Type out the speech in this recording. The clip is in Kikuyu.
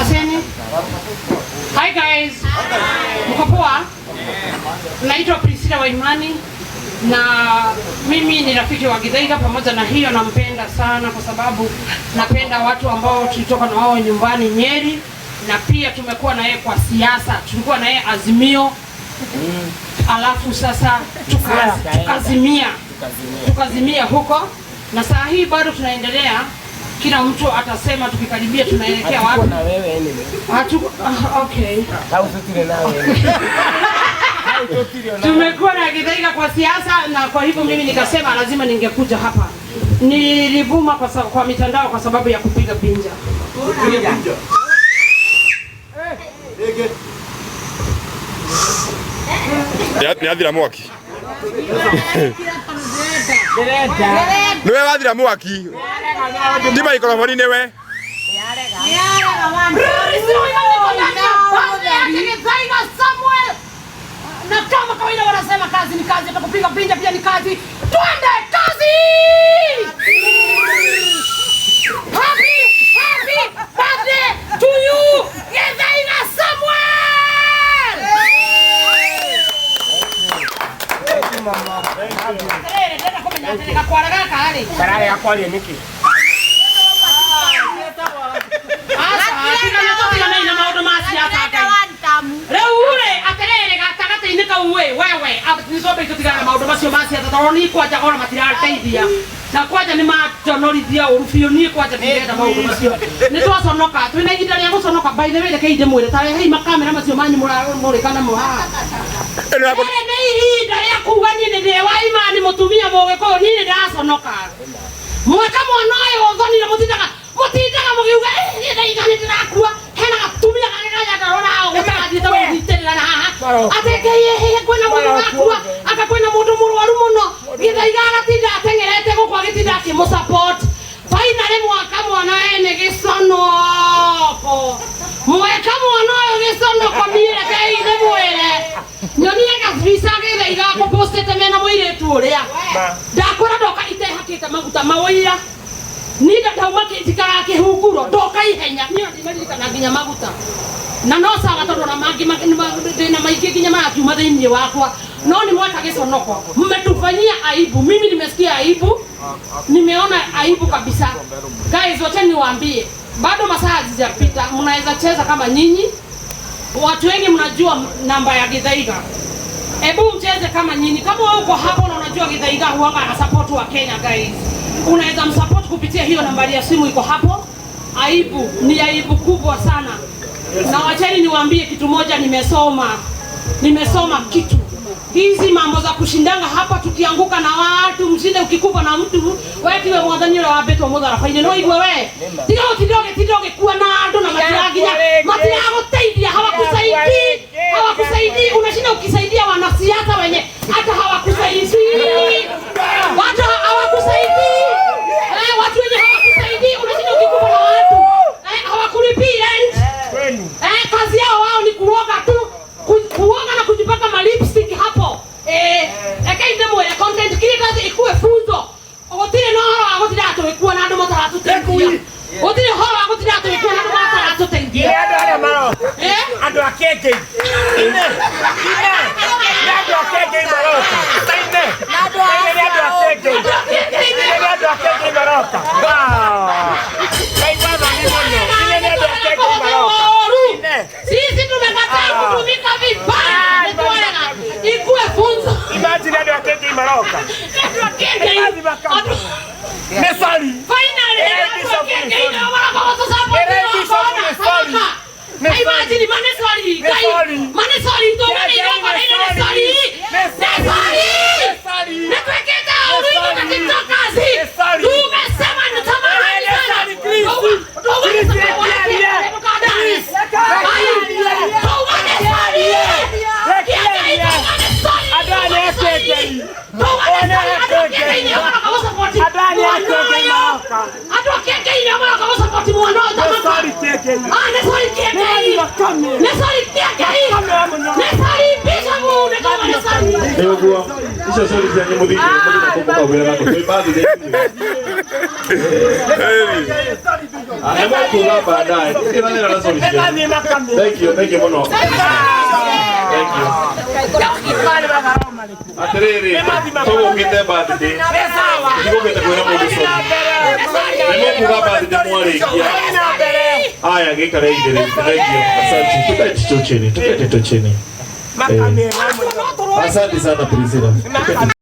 Aseni. Hi guys. Mko poa? Naitwa Priscilla Waimani na mimi ni rafiki wa Githaiga. Pamoja na hiyo, nampenda sana kwa sababu napenda watu ambao tulitoka na wao nyumbani Nyeri, na pia tumekuwa na yeye kwa siasa, tulikuwa na yeye Azimio, alafu sasa tukazimia huko, na saa hii bado tunaendelea. Kila mtu atasema tukikaribia tunaelekea wapi. Na wewe anyway. Ah, okay. Hau tutire nawe. Hau tutire nawe. Tumekuwa na Githaiga kwa siasa na kwa hivyo mimi nikasema lazima ningekuja hapa. Nilivuma kwa mitandao kwa sababu ya kupiga pinja. Nĩ athira mwaki nĩwe wathira mwaki ti maikoroboni nĩwe. Githaiga Samuel. Na kama kawaida wanasema kazi ni kazi, hata kupiga pinja pia ni kazi. Twende kazi! Happy, happy birthday to you, Githaiga Samuel! Atĩrĩrĩ, ndĩrenda kũmenya atĩrĩ, gakwara gaka rĩ. Kararega kwaria nĩkĩ? Aca, tigana tũtiganei na maũndũ ma siasa Ngai. Rĩu rĩ, atĩrĩrĩ, gatagatĩ-inĩ kau ĩ, wewe, nĩtwambe tũtigane na maũndũ macio ma siasa tondũ niĩ kwanja ona matirateithia na kwanja nĩ majonorithia ũru biũ. Niĩ kwanja ndirenda maũndũ macio, nĩ twaconoka, twĩna ihinda rĩa gũconoka. By the way, reke ndĩmwĩre, ta rehei makamera macio manyu mũramũrĩka namo haha. Ĩno ya Rĩrĩ nĩ ihinda rĩa kuga niĩ nĩ ndĩ wa imani mũtumia mũgĩkũyũ, niĩ nĩ ndaconoka mwaka mwana ũyũ thonire. Mũtindaga mũgiuga, "Eh, niĩ ndaiga nĩ ndĩrakua." Hena gatumia kangĩ karĩa ndarora gũtagathiĩte gũnyitĩrĩra na haha atĩ Ngai ĩhĩhe, kwĩna mũndũ ũrakua, anga kwĩna mũndũ mũrwaru mũno. Githaiga agatinda ateng'erete gũkũ agĩtinda akĩmũ-support. Finally mwaka mwana ene gĩconoko, mweka mwana ũyũ gĩconoko. Niĩ rekei ndĩmwĩre, nyonie gabica Githaiga akũpostĩte mena mũirĩtu ũrĩa ndakwĩra ndoka itehakĩte maguta mawĩira. Niĩ ndauma njikaraga kĩhunguro, ndoka ihenya. Niĩ ndimaririkana nginya maguta na no sawa, tondũ ona mangĩ ndĩna maingĩ nginya marakiuma thĩinĩ wakwa, no nĩ mweka gĩconoko, mmetufanyia aibu. Mimi nimesikia aibu, nimeona aibu kabisa. Guys, wacha niwaambie, bado masaa hazijapita, mnaweza cheza kama nyinyi. Watu wengi mnajua namba ya Githaiga. Hebu mcheze kama nyinyi. Kama wewe uko hapo na unajua Githaiga huanga ana support wa Kenya, guys, unaweza msupport kupitia hiyo nambari ya simu iko hapo. Aibu ni aibu kubwa sana, na wacheni niwaambie kitu moja. Nimesoma kitu. Hizi mambo za kushindanga hapa tukianguka na watu, mshinde ukikufa na mtu we tiwe mwathani ũrĩa wambĩtwo mũtharaba-inĩ, no igue we tiga ũtindoge tindoge kuwa na andũ na matiraginya matiragũteithia, hawakusaidii, hawakusaidii. Unashinda ukisaidia wanasiasa wenye hata hawakusaidii, watu hawakusaidii, eh, watu wenye hawakusaidii. Unashinda ukikufa na watu, eh, hawakulipii rent. Eh, kazi yao wao ni kuoga tu, kuoga na kujipaka ma lipstick hapo. Eh, reke ndĩmwĩre, content creators ikuwe funzo. Gũtirĩ na ũhoro wa gũtinda tũgĩkua na andũ mataratũteithia. Gũtirĩ ũhoro wa gũtinda tũgĩkua na andũ mataratũteithia. Nĩ andũ arĩa maroka. Eh? Andũ a kengei. Ine. Ine. Nĩ andũ a kengei maroka. Ine. Ine nĩ andũ a kengei. Ine nĩ andũ a kengei maroka. Ah. Kaigua thoni mũno. Ine nĩ andũ a kengei maroka. Ine. Sisi tumekataa kutumika vibaya. Nĩtwarega. Ikuwe funzo. Imagine andũ a kengei maroka. Andũ a kengei. Nĩ sorry. Finally, Eh, andũ a Bishop, kengei nĩ nao maroka Eh, Bishop, nĩ sorry. Nĩ sorry. Imagine, mane sorry, Nĩ Ngai. sorry. Mane sorry, tũgane igongona ino nĩ sorry. Nĩ Nĩ sorry. Nĩ sorry. Nĩ twĩkĩte ũru ithuĩ ta TikTokers. Nĩ sorry. Tumesema ni samahani Eh, nĩ sana. sorry, please. Tuugane Please, samahani. rekiarie. Mukandare. Please, rekiarie. Tuugane sorry. Rekiarie. Tuugane sorry. Andũ aya nĩ a kengei. Tuugane Aya nĩ sorry. a Andũ a kengei. kengei nĩo maroka gũsupport Andũ aya nĩ a mwana kengei ũyũ. maroka. Andũ a kengei nĩo maroka gũsupport mwana ũyũ Nĩ tamaka. sorry kengei. Ah, nĩ sorry kengei. Nĩ sorry kengei. Nĩ sorry Bishop, nĩ kama nĩ sorry. Nĩ ũguo icio cori cianyu mũthire mũthire kũmũkaugĩra na twĩ bathire. Nĩ mũkuga baadaye. Ndirĩ na thĩna na sorry cianyu. Thank you, thank you mũno. Thank you. Atĩrĩrĩ, tũgũkĩte birthday. Tũtigũkĩte kwĩra mũndũ sorry. Nĩ mũkuga birthday mwarĩkia. Haya, gĩikare thĩ rĩu. Thank you. Asante. Tuketi tu chini. Tuketi tu chini. Asante sana Priscilla. Tuketi.